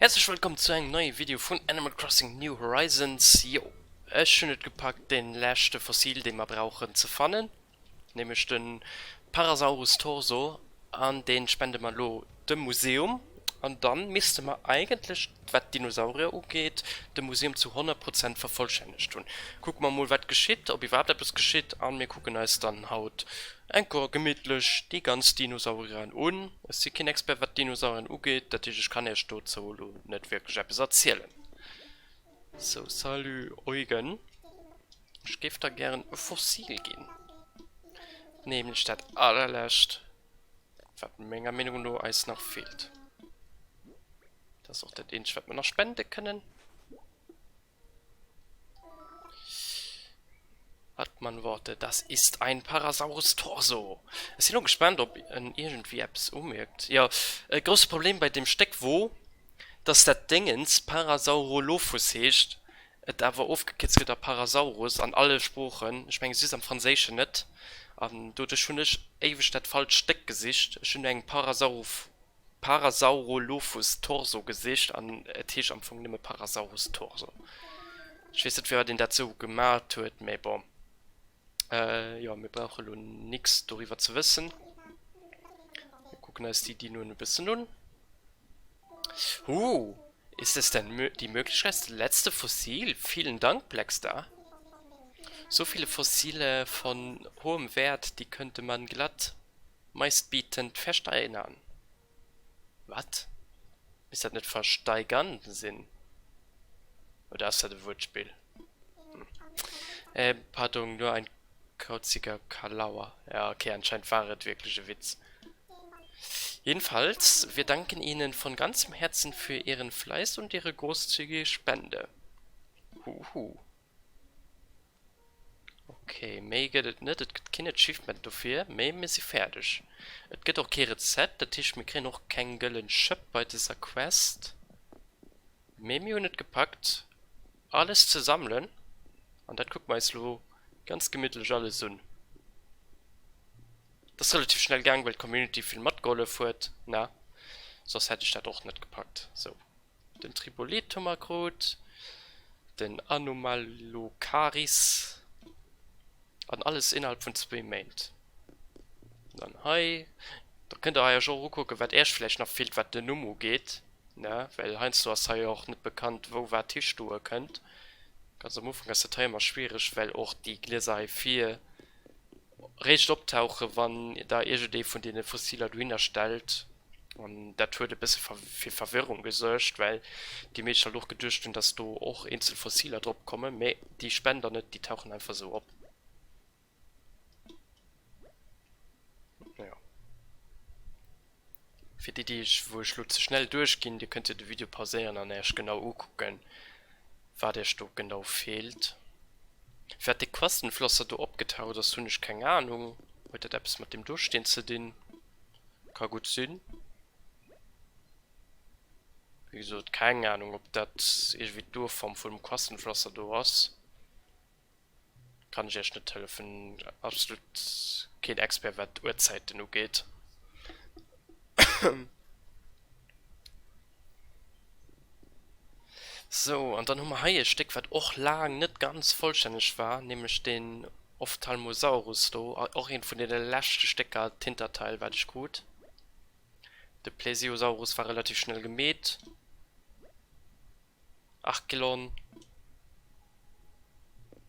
Häerzlech wëllkomm zu engem neie Video vun Animal Crossing New Horizons. Jo, ech hunn et gepackt dee leschte Fossil dee mer brauchen ze fannen, nämlech de Parasaurus Torso an dee spende mer elo dem Museum an dann misste mer eigentlech, wat d'Dinosaurier ugeet, de Museum zu 100 Prozent vervollstännegt hunn. Kucke mer mol wat geschitt, ob iwwerhaapt eppes geschitt an mir kucken eis dann haut enker gemittlech déi ganz Dinosaurieren un. Ech si keen Expert wat Dinosaurieren ugeet, dat heescht ech kann iech dozou elo net wierklech eppes erzielen. Sou, salut Eugen, ech géif der gären e Fossil ginn, nämlech dat allerlescht wat menger Meenung no eis nach feelt. Dat ass och dat eenzegt wat mer nach spende kënnen. Hat man Worte, das ist ein Parasaurus Torso. Ech sinn lo gespaant ob en iergendwéi eppes umierkt. Jo, e grousse Problem bei deem Stéck wor, dass dat Déngens Parasaurolophus heescht, et awer ofgekierzt gëtt a Parasaurus an alle Sproochen, ech menge just am Franséischen net, an doduerch hunn ech éiweg dat falscht Stéck gesicht. Ech hunn no engem Parasauruf. Parasaurolophus torso gesicht an et heescht am Fong nëmme Parasaurus torso. Ech weess net firwat een dat sou gemat huet, mee bon. Jo, mir brauche lo nix doriwwer ze wëssen. Mir kucken eis déi Dinoen e bëssen un. Huh, ist es denn die Möglichkeit, das letzte Fossil? Vielen Dank, Blackstar. So viele Fossile von hohem Wert, die könnte man glatt Meistbietend versteinern. Wat? Misst dat net versteigern sinn? Oder ass dat e Wuertspill? Hm. Äh, pardon, nur ein kauziger Kalauer. Ja, okay, anscheinend war et wierklech e Witz. Jedenfalls, wir danken Ihnen von ganzem Herzen für Ihren Fleiß und Ihre großzügige Spende. Huhu. Ok, méi gëtt et net. Et gëtt keen Achievement dofir, mee mir si fäerdeg. Et gëtt och kee Rezept, dat heescht mir kréien och keng gëllen Schëpp bei dëser Quest. Mee mir hunn et gepackt alles ze sammelen an dat kucke mer eis lo ganz gemittlech alles un. Et ass relativ schnell gaang, well d'Community vill matgehollef huet, ne? Soss hätt ech dat och net gepackt. Sou. Den Tribolet hu mer krut, den Anomalocaris an alles innerhalb vun zwéi Méint. Dann hei, da kënnt der iech och ukucken, wat iech vläicht nach feelt, wat den Numm ugeet, ne, well heiansdo ass hei och net bekannt, wou wat histoe kënnt. Ganz am Ufank ass dat hei ëmmer schwiereg, well och déi Glieser hei vir réischt optauchen, wann der iergendee vun deene Fossiler dohinner stellt. An dat huet e bësse fir Verwirrung gesuergt, well déi meescht halt och geduecht hunn, dass do och eenzel Fossiler drop kommen, mee déi Spender net, déi tauchen einfach esou op. Jo. Fir déi, déi ech, wou ech lo ze schnell duerchginn, dir kënnt jo de Video pauséieren an Äech genau ukucken, wat Iech do genau feelt. Firwat dee Quastenflosser do opgetaucht ass, hunn ech keng Ahnung. Huet dat eppes mat deem do Steen ze dinn? Ka gutt sinn. Wéi gesot, keng Ahnung, ob dat iergendwéi d'Urform vun dem Quastenflosser do ass. Kann ech iech net hëllefen. Absolut keen Expert wat Urzäiten ugeet. Sou, an dann hu mer hei e Stéck wat och laang net ganz vollstänneg war, nämlech den Ophthalmosaurus do, och eent vun deene leschte Stécker, d'Hinterteil, wat ech krut. De Plesiosaurus war relativ schnell gemeet. Archelon,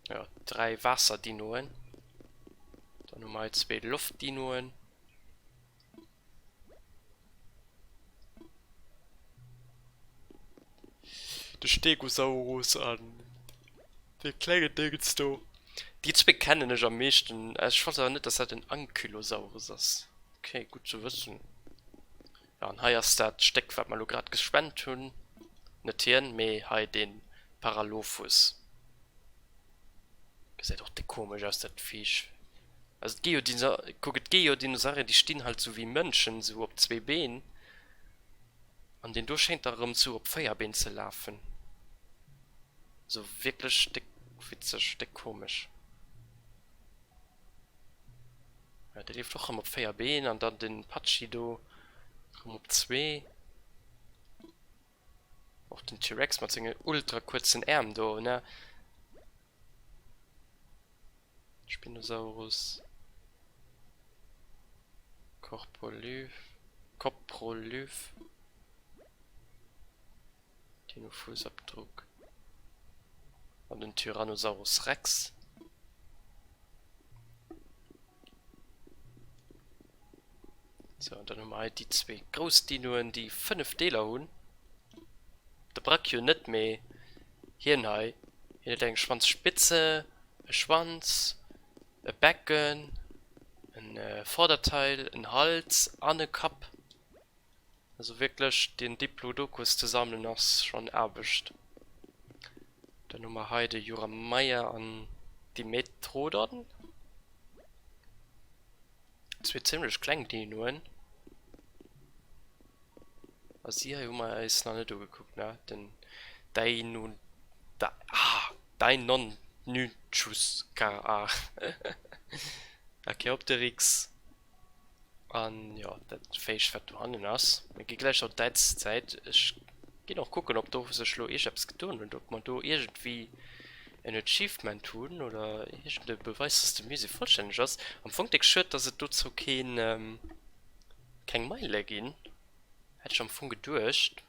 jo, 3 Waasserdinoen. Dann hu mer hei zwee Loftdinoen. De Stegosaurus an dee klengen Déngens do. Déi zwee kennen ech am meeschten. Ech wosst awer net, dass dat en Ankylosaurus ass. Ok, gutt ze wëssen. Jo, an hei ass dat Stéck, wat mer elo grad gespent hunn. Net hien, mee hei dee Paralophus. Gesäit och déck komesch aus, dat Viech. Also et gi jo Dinosa, kuck et gi jo Dinosaurier déi stinn halt sou wéi Mënschen sou op zwee Been an deen do schéint da rëm sou op 4 Been ze lafen. Sou wierklech déck witzeg, déck komesch. Ja dee leeft och rëm op 4 Been an dann den Patschi do rëm op zwee. Och den T-Rex mat sengen ultra kuerzen Äerm do, ne? Spinosaurus. Korpolyph. Koprolyph. Dino-Fußabdruck. An den Tyrannosaurus Rex. Sou, an dann hu mer hei déi zwee grouss Dinoen, déi 5 Deeler hunn. De Brachio net, mee hien hei. Hien huet eng Schwanzspitze, e Schwanz, e Becken, e Vorderteil, en Hals an e Kapp. Also wierklech den Diplodocus ze sammelen ass schon Aarbecht. Dann hu mer hei de Juramaia an Dimetrodon. Zwee zimlech kleng Dinoen. A si hei hu mer eis nach net ugekuckt, ne? Den Deino, ah, Deinonychus, ah, Archaeopteryx. An jo, dat Féisch wat dohannen ass. Mir gi gläich op d'Äiszäit. Ech ginn och kucken, ob do sech elo iergendeppes gedoen huet, ob mer do iergendwéi en Achievement hunn oder iergend e Beweis, dass de Musée vollstänneg ass. Am Fong déck schued, dass et dozou keen, keng Meile ginn. Hätt ech am Fong geduecht.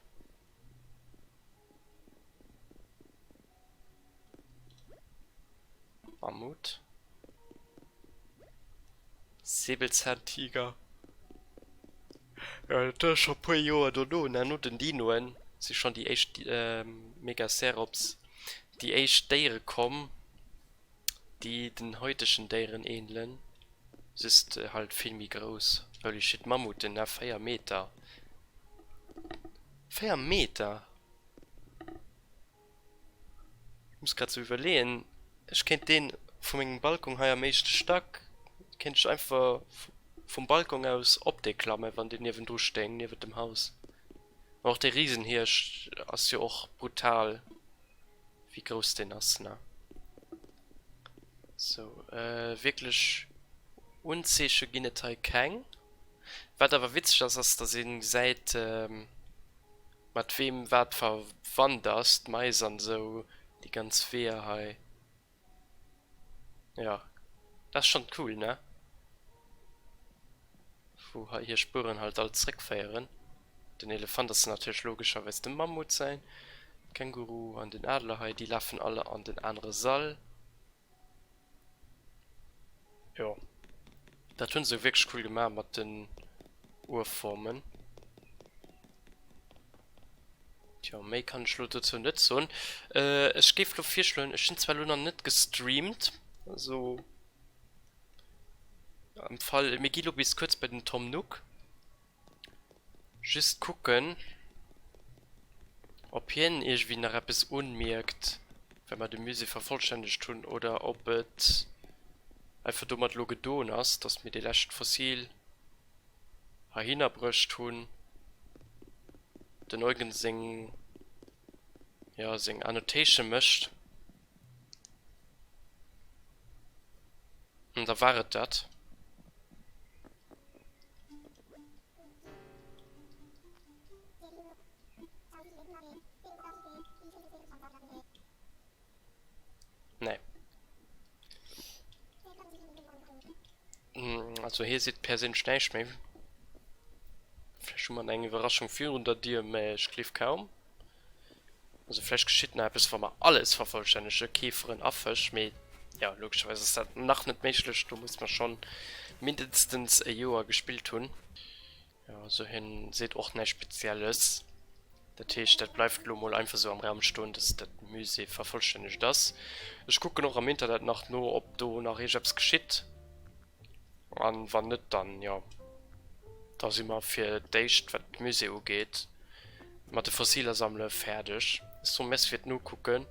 Mammut. Säbelzahntiger. Ja, dat ass scho puer Joer dono, ne? No den Dinoen si schonn déi éischt Megacerops, déi éischt Déiere komm, déi den haitegen Déieren ähnelen, just halt vill méi grouss. Holy shit, Mammuten, ne? 4 Meter. 4 Meter! Ech muss grad sou iwwerleeën, ech kéint deen vu mengem Balkon hei am éischte Stack, kéint ech einfach vum Balkon aus op dee klammen, wann deen niewendru stéing, niewent dem Haus. Mä och dee Riesenhirsch ass jo och brutal, wéi grouss deen ass, ne? Sou, wierklech Unzeeche ginn et hei keng. Wat awer witzeg ass, ass dass ee gesäit, Mat weem wat verwannt ass, d'Mais an esou, déi ganz Weeër hei. Jo, dat ass schonn cool, ne? Wou hir Spueren halt all zréckféieren. Den Elefant ass natierlech logescherweis dem Mammut säin. D'Känguru an den Adler hei, déi lafen all an den anere Sall. Jo, dat hunn se wierklech cool gemaach mat den Urformen. Tjo, méi kann ech lo dozou net soen. Ech géif lo virschloen, ech hunn zwar lo nach net gestreamt, also am Fall, mir gi lo bis kuerz bei den Tom Nook. Just kucken ob hien iergendwéi nach eppes unmierkt well mer de Musée vervollstännegt hunn oder ob et einfach domat elo gedoen ass, dass mir dee lescht Fossil heihinner bruecht hunn. Den Eugen seng, jo, seng Annotation mécht. An da war et dat. Nee. Also hie seet perséinlech näischt méi. Vläicht hu mer eng Iwwerraschung virun der Dier, mä ech gleef kaum. Also vläicht geschitt nach eppes, wa mer alles vervollstännege, Käferen a Fësch, mee jo, logescherweis ass dat nach net méiglech, do muss mer schonn mindestens e Joer gespillt hunn. Jo, also hien seet och näischt Spezielles, dat heescht dat bleift elo mol einfach sou am Raum stoen, dass dat Musée vervollstännegt ass. Ech kucken och am Internet nach no, ob do nach iergendeppes geschitt. An wann net, dann jo, da si mer fir d'éischt, wat d'Musée ugeet, mat de Fossiler sammele fäerdeg. Ech soe Merci fir d'Nokucken.